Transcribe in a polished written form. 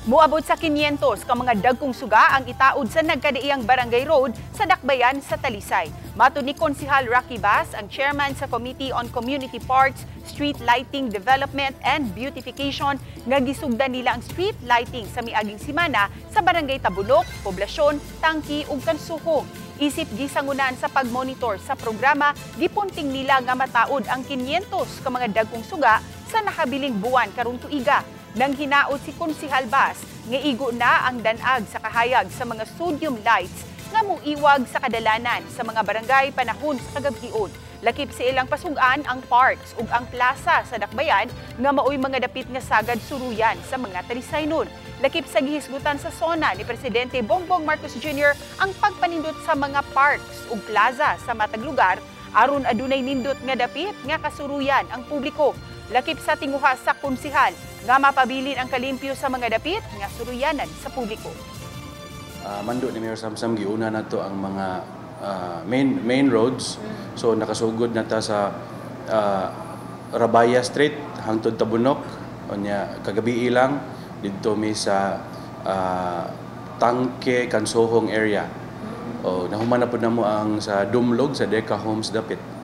Muabot sa 500 ka mga dagkong suga ang itaod sa nagkadaiyang Barangay Road sa Dakbayan sa Talisay. Matud ni Konsihal Rocky Bass, ang chairman sa Committee on Community Parks, Street Lighting Development and Beautification, nga gisugdan nila ang street lighting sa miaging simana sa Barangay Tabunok, Poblasyon, Tangki ug Kansuhong. Isip gisangunan sa pagmonitor sa programa, gipunting nila nga mataod ang 500 ka mga dagkong suga sa nakabiling buwan karong tuiga. Nang hinaot si Konsihal Bass nga igo na ang danag sa kahayag sa mga sodium lights nga muiwag sa kadalanan sa mga barangay panahon sa kagabhion. Lakip sa ilang pasugan ang parks ug ang plaza sa Dakbayan nga maoy mga dapit nga sagad suruyan sa mga Talisaynon. Lakip sa gihisgutan sa SONA ni Presidente Bongbong Marcos Jr. ang pagpanindot sa mga parks ug plaza sa matag lugar aron adunay nindot nga dapit nga kasuruyan ang publiko. Lakip sa tinguha sa konsihal nga mapabilin ang kalimpyo sa mga dapit nga suruyanan sa publiko. Mando ni Mayor Samsam, giuna nato ang mga main main roads. So nakasugod na ta sa Rabaya Street hangtod Tabunok. Unya kagabi lang didto mi sa Tangke Kansohong area. O nahuman na pud namo ang sa Dumlog sa Deca Homes dapit.